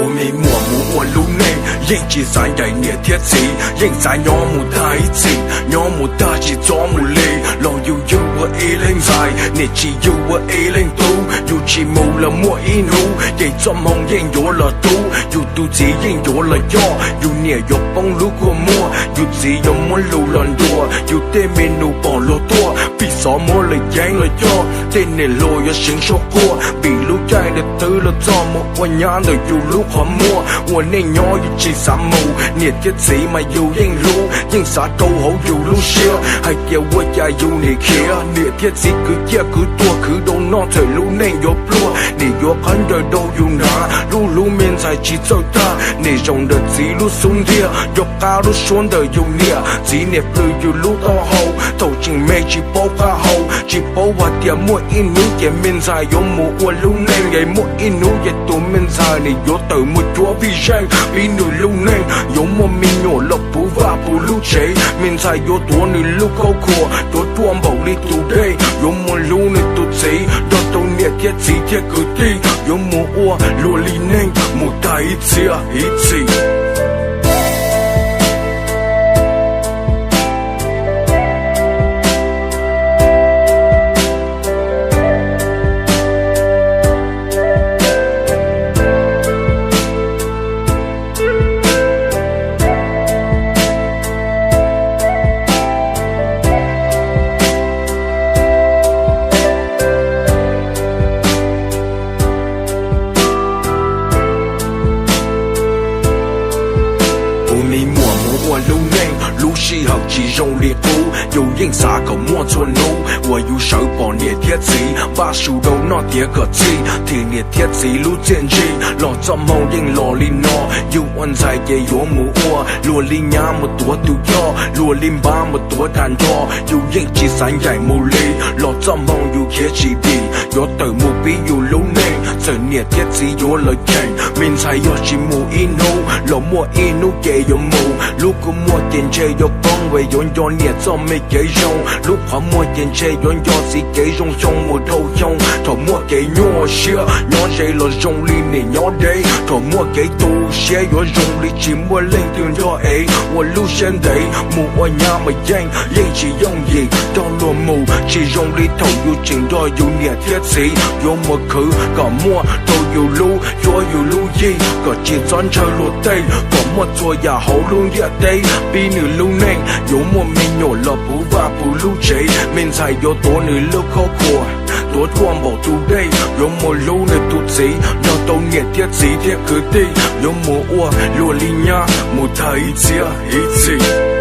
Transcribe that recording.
Ua me muam mus ua lub neej yeej tsis xav ncaim niam thiab txiv, yeej xav nyob mus tag ib txhis, nyob mus tag tsis txhob mus li. Los yus yug ua ib leeg ntxhais, niam tsis yug ua ib leeg tub, yus tsis mus los muaj ib hnub ces txoj hmoo yeej yuav los rub, yus tus txiv yeej yuav los coj, yus niam yuav poob lub kua muag, yus txiv yuav muab lus los ntuas, yus tej me nus pom luag tuaj, vim xyov muab lwm yeeb los coj, tej niam hluas yuav seev sab quaj, vim lub caij ntawd twb los txog mus ua nyab ntawm yus lub qhov muag. Ua neej nyob yus tsis xav mus, niam thiab txiv mas yus yeej hlub, yeej xav rau hauv yus lub siab, hais tias ua cas yus nim khiav. Niam thiab txiv kwv ciaj kwv tuag khwv rau noj txhawm lub neej yuav pluag, nim yuav qab ncaws rau yus hnav, lub hlub me ntxhais tsis txawj tag, nim zaum ntawm txiv lub xub ntiag, nco qab lub suab ntawm yus niam, txiv niam plhws yus lub taub hau, thaum tseem me tsis paub qab hau, tsis paub hais tias muaj ib hnub ces me ntxhais yuav mus ua lub neej es muaj ib hnub ces tus me ntxhais nim yuav tawm mus cuab vij zeej, pib nws lub neej yuav muaj me nyuam los puv vaj puv lub tsev, me ntxhais yuav tuav nws lub khaub khuam, tuav ruaj npaum li tus dej, yuav mus hlub nws tus txiv, nrog rau niam thiab txiv thiab kwv tij, yuav mus ua luag li neej mus tag ib txhia ib txhis. Ua me muam mus ua lub neej, lub sij hawm tsis zoo li qub, yus yeej xav kom muaj txhua hnub uas yus sawv pom niam thiab txiv, npaj su rau noj tiav kom txhij, thim niam thiab txiv lub txiaj ntsig, los txoj hmoo yeej los li no. Yus ua ntxhais ces yuav mus ua luag li nyab mus tuav tus yoj, luag li npab mus tuav tag nrho, yus yeej tsis xav ncaim mus li, los txoj hmoo yus khiav tsis dim, yuav tawm mus pib yus lub neej, txawm niam thiab txiv yuav lawv cheem, me ntxhais yog tsis mus ib hnub los muaj ib hnub ces yuav mus, lub kua muag ces ntshe yuav poob es yuav nco niam txoj me kev zoo, lub qhov muag ces ntshe yuav nco txiv kev zoo xyoo mus dhau xyoo, thaum muaj kev nyuaj siab nyob ze los zoo li niam nyob deb, thaum muaj kev tu siab yuav zoo li tsis muaj leej twg nrog ev, ua lub siab ntev mus ua nyab mas yeej yeej tsis yooj yim, nrog luag mus tsis zoo li thaum yus tseem nrog yus niam thiab txiv, yuav mus khwv kom muaj rau yus lub cuab yus lub yig, kom tsis txhob ntshaw luag tej, kom muaj txhua yam hauv lub ntiaj teb, pib nws lub neej yuav muaj me nyuam los puv vaj puv lub tsev, me ntxhais yuav tuav nws lub khaub khuam, tuav ruaj npaum tus dej, yuav mus hlub nws tus txiv, nrog rau niam thiab txiv thiab kwv tij, yuav mus ua luag li nyab mus tag ib txhia ib txhis.